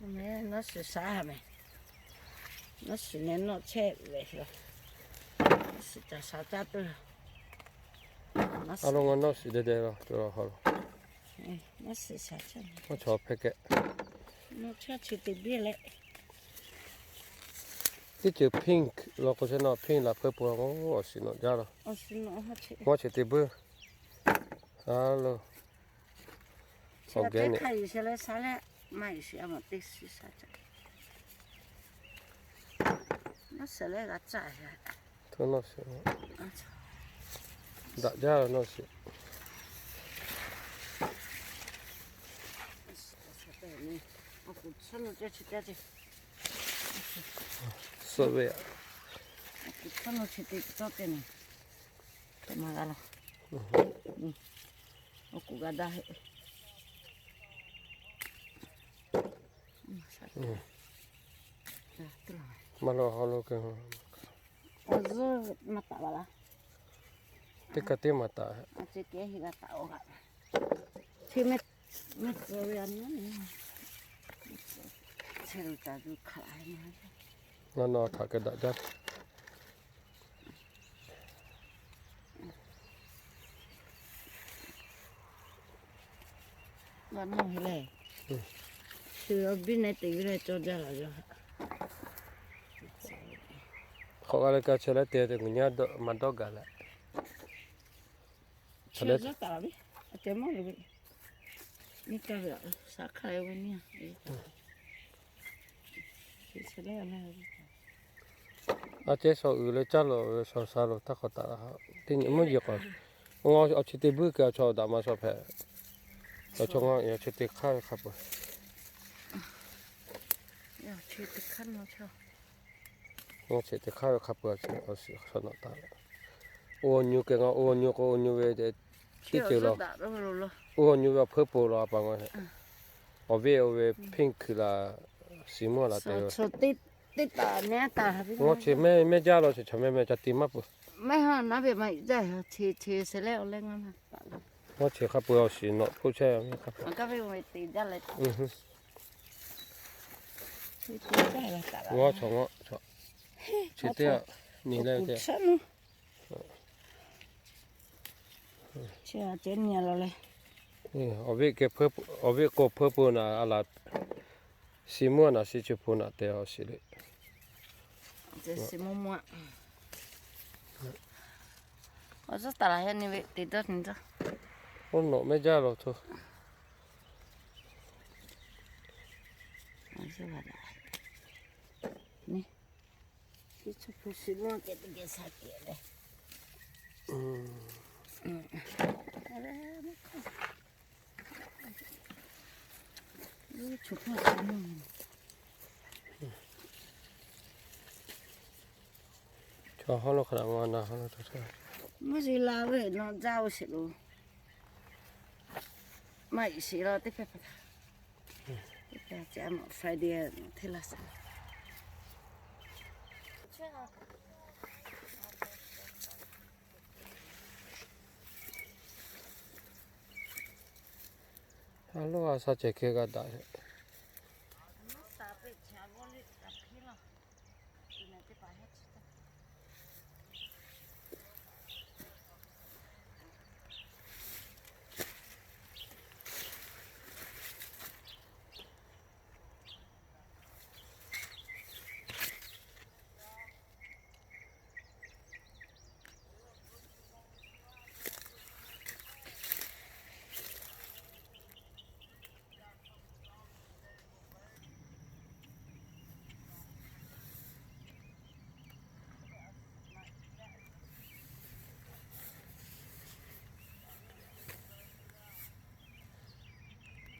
Nawˇ shiˍ shaˍ mehˍ. Nawˇ shiˍ nehˬ nawˇ chehˇ ve lo. Nawˇ shiˍ caˬ shaˍ caˇ tuˬ. A lo ngaˬ nawˇ shiˍ deh deh lo, co ha lo. Nawˇ shiˍ shaˍ caˇ. Maˇ chaw hpehˇ kehˬ. Nawˇ chaˇ chi te biˇ leh. Teˇ ceuˬ pink lo k'o chehˇ nawˇ, pink laˬ peuˇ peuˬ k'o awˬ shiˍ nawꞈ jaˇ lo. Maˇ chi te buiˇ. A lo. Awˬ geh neꞈ. Daꞈ jaˇ lo nawˇ shiˍ. Suh ve aꞈ. Maˇ lo ha lo kehˬ. Teˇ kaꞈ teˇ maˍ taˍ. Ngaˬ nawˬ htaꞈ kehˬ daꞈ jaˇ. Hk'awꞈ g'a leh ka chehˇ leh te te kuˬ nyi maˇ dawˇ gaˬ leh. A ceh shaw uiˍ leh caˇ lo ve shaw sha lo htaˇ hk'awꞈ taˍ. Teˇ nyi mvuhˇ yeˬ k'awꞈ, awˬ chi te buiˇ kehˬ awˬ chaw daꞈ ma shaw hpehꞈ. Awˬ chaw ngaˬ awˬ chi te hk'aˇ ve hk'a peuˬ. Ngaˬ chi te hk'aˇ ve hk'a peuˬ awˬ shiˍ shaw nawꞈ taˍ. Oˇ nyu kehˬ ngaˬ oˇ nyu k'o oˇ nyu ve teˇ ceuˬ lo. Oˇ nyu ve awˬ hpeuˇ po lo a pa ngaˬ. Awˬ viˉ oˇ ve pink laˬ, shiˍ mvuhˇ laˬ te. Ngaˬ chi mehˇ mehˇ jaˇ lo chi chaw mehˇ mehˇ ca te maˇ peuˬ. Ngaˬ chi hk'a peuˬ awˬ shiˍ nawꞈ hpoˆ chehˇ. Ngaˬ chaw ngaˬ chi teˇ nyi leh te. Awˬ viˉ k'o hpeuˇ po naˬ a laˬ, shiˍ mvuhˇ naˬ shiˍ chi po naˬ te awˬ shiˍ le. Oˇ nawꞈ mehˇ jaˇ lo hto. Chaw ha lo hk'a na ma na ha lo chaw chaw. Maˇ shiˍ la ve nawˬ jaˇ oˇ shiˍ lo. Maˇ shiˍ la teˇ hpaˍ hpaˍ. Teˇ hpaˍ ceh ma Friday hteˇ laˇ shaˍ. A loˉ a sha ceh hk'e g'a daꞈ.